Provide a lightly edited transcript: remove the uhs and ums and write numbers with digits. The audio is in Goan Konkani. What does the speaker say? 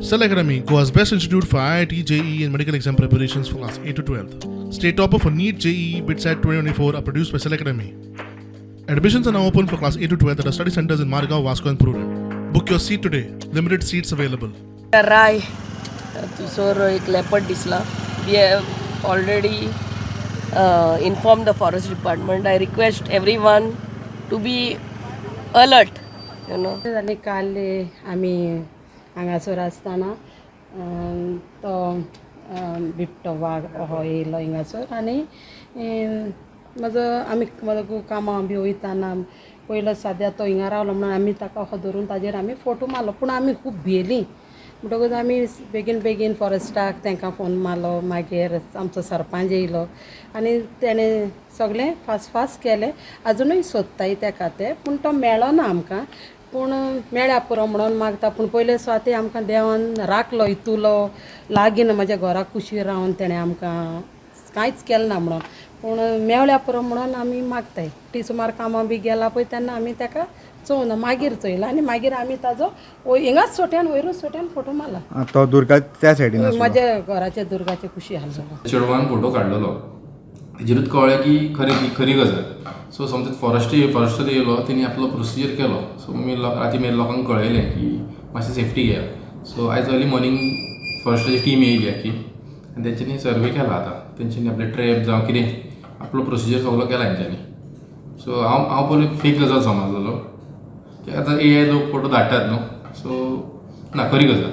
Cell Academy, Goa's best institute for IIT, JEE, and medical exam preparations for class 8 to 12. State topper for NEET, JEE, BITSAT 2024 are produced by Cell Academy. Admissions are now open for class 8 to 12 at our study centers in Margao, Vasco, and Prudent. Book your seat today. Limited seats available. Rai थंयसर एक लेपर्ड दिसला. We have already inform the forest department. I request everyone to be alert. जालें काल आमी हांगासर आसतना तो बिबटो वाग हो येयलो हिंगासर आनी म्हजो आमी म्हजो कामां बी वयताना पयलो सद्या तो हिंगा रावलो म्हणून आमी ताका हो धरून ताजेर आमी फोटो मारलो, पूण आमी खूब भियेलीं. म्हणटकूच आमी बेगीन बेगीन फॉरेस्टाक तांकां फोन मारलो. मागीर आमचो सरपंच येयलो आनी तेणें सगळें फास्ट फास्ट केलें. आजुनूय सोदताय तेका ते, पूण तो मेळना आमकां. पूण मेळ्या पुरो म्हणून मागता. पूण पयले सुवाते आमकां देवान राखलो इतुलो लागीं म्हज्या घरा कुशीर रावन तेणें आमकां कांयच केलें ना म्हणून, पूण मेवल्या पुरो म्हणून आमी मागताय. ती सुमार कामां बी गेला पळय तेन्ना आमी तेका चोवना, मागीर चोयला आनी मागीर आमी ताजो हिंगाच सोट्यान वयरूच सोट्यान फोटो मारला. तो दुर्गा त्या सायडीन आसलो. म्हज्या घराच्या दुर्गाच्या कुशी आसलो. चेडवान फोटो काडलेलो तेजेरूच कळ्ळें की खरी ती खरी गजाल. सो समज फॉरेस्टर येयलो, तेणी आपलो प्रोसिजर केलो. सो मागीर राती मागीर लोकांक कळयलें की मातशें सेफ्टी घेयात. सो आयज अर्ली मॉर्निंग फॉरेस्टाची टीम येयली आख्खी आनी तेंच्यांनी सर्वे केला. आतां तेंच्यांनी आपले ट्रॅप जावं कितें आपलो प्रोसिजर सगलो केला तेंच्यांनी. सो हांव पयलीं फेक गजाल समजलेलो की आतां ए I लोक फोटो धाडटात न्हू. सो ना, खरी गजाल.